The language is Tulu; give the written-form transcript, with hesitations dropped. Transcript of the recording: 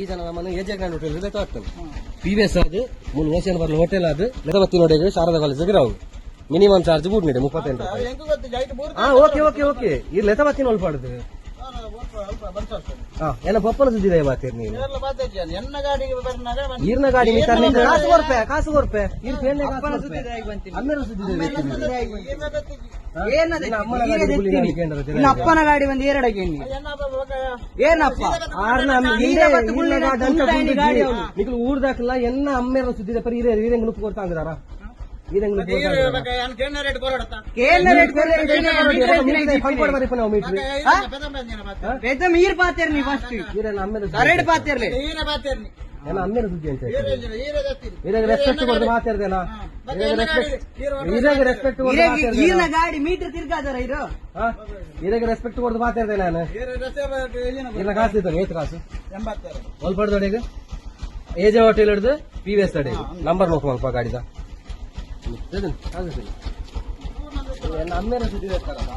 ಈ ಜನ ನಮ್ಮನ್ನು ಎಜೆ ಗ್ರ್ಯಾಂಡ್ ಹೋಟೆಲ್ ಇದೆ ತೋರ್ತದೆ. ಪಿ ವಿ ಎಸ್ ಅದು ಮೂಲು ಓಸಿಯನ್ ಬರ್ಲ ಹೋಟೆಲ್ ಅದು ಲೆದಬತ್ತಿ ನೋಡಿದ್ರೆ Sharada college Rao minimum charge ಬೂಡ್ ನೀಡೆ 38 ರೂಪಾಯಿ. ಎಂಕು ಗೊತ್ತು ಜೈಟ್ ಬೂರ್. ಹಾ, ಓಕೆ ಓಕೆ ಓಕೆ. ಈ ಲೆತಬತ್ತಿನ ಒಲ್ಪಾಡುದು. ಹಾ, ಏನ ಪಪ್ಪನ ಸುದ್ದಿದೆ ಬಾತೀರ್ ನೀನು? ಎನ್ನ ಗಾಡಿಗೆ ಬರ್ನಾಗ. ಈರ್ನ ಗಾಡಿ ಮೀಟರ್ ಕಾಸು ಕೊರ್ಪೆ, ಕಾಸು ಕೊರ್ಪೆ. ಈರ್ ಪೇಂಡೆ ಕಾಸು ಅಪ್ಪನ ಕೊರ್ಪೆ. ಸುದ್ದಿ ದಾಯಿಗ್ ಬಂತೀನಿ. ಅಮ್ಮೆರ ಸುದ್ದಿ ಇದೆ. ಏನದ? ನಿನ್ನ ಅಮ್ಮನ ಗಾಡಿ ಗುಳಿ ನಾನು ಕೇಂದ್ರ. ನಿನ್ನ ಅಪ್ಪನ ಗಾಡಿ ಒಂದು ಎರಡಕ್ಕೆ ಎಣ್ಣೆ. ಏನಪ್ಪ? ಆರ್ನ ಈರ ಬತ್ತು ಗುಳ್ಳಿ ತುಂಟಾಯಿನಿ ಗಾಡಿ ಅವನು. ನಿಕ್ಲು ಊರ್ದಾಕಲ್ಲ ಎನ್ನ ಅಮ್ಮೆರ ಸುದ್ದಿದೆ ಪರಿ ಈರೆ ಈರೆಂಗ್ ನುಪ್ಪು ಕೊಡ್ತಾಂಗ್ದಾರ, ಈರೆಂಗ್ ನುಪ್ಪು ಕೊಡ್ತಾಂಗ್ದಾರ. ಕೇಳ ರೇಟ್ ಕೊರಡತ್ತ. ಕೇನ ರೇಟ್ ನಾವು ಮೀಟ್ರಿ. ಪೆದ್ದ ನೀರ್ ಪಾತೇರ್ ನೀ ಫಸ್ಟ್. ಈರೇನ ಅಮ್ಮೆರ ಕರೆಡ್ ಪಾತೇರ್ಲೆ. ಈರ ಬಾತೇರ್ನಿ. ಏನ ಅಮ್ಮೆರ ಸುದ್ದಿ ಅಂತ ಈರ ಈರ ದತ್ತೀನಿ. ಈರೆಗೆ ರೆಸ್ಪೆಕ್ಟ್ ಕೊಡ್ದು ಮಾತಾಡ್ದೇನಾ? ಈರೆಗೆ ರೆಸ್ಪೆಕ್ಟ್ ಕೊಡ್ದು. ಈರ್ನ ಗಾಡಿ ಮೀಟರ್ ತಿರ್ಗಾದಾರ ಇರು. ಈರೆಗೆ ರೆಸ್ಪೆಕ್ಟ್ ಕೊಡ್ದು ಮಾತಾಡ್ದೆ ನಾನು. ಈರ ರಸ್ತೆ ಇಲ್ಲ, ಕಾಸು ಇದ್ದಾನೆ. ಏತ್ ಕಾಸು? 82. ಒಲ್ಪಡ್ದೊಡೆಗೆ ಏಜೆ ಹೋಟೆಲ್ ಹಿಡಿದು ಪಿ ವಿ ಎಸ್ ತಡೆ ನಂಬರ್ ನೋಡ್ಕೊಳಪ್ಪ ಗಾಡಿದ. ಅಮ್ಮೇರ ಸುದ್ದಿ ಇರ್ತಾರಲ್ಲ.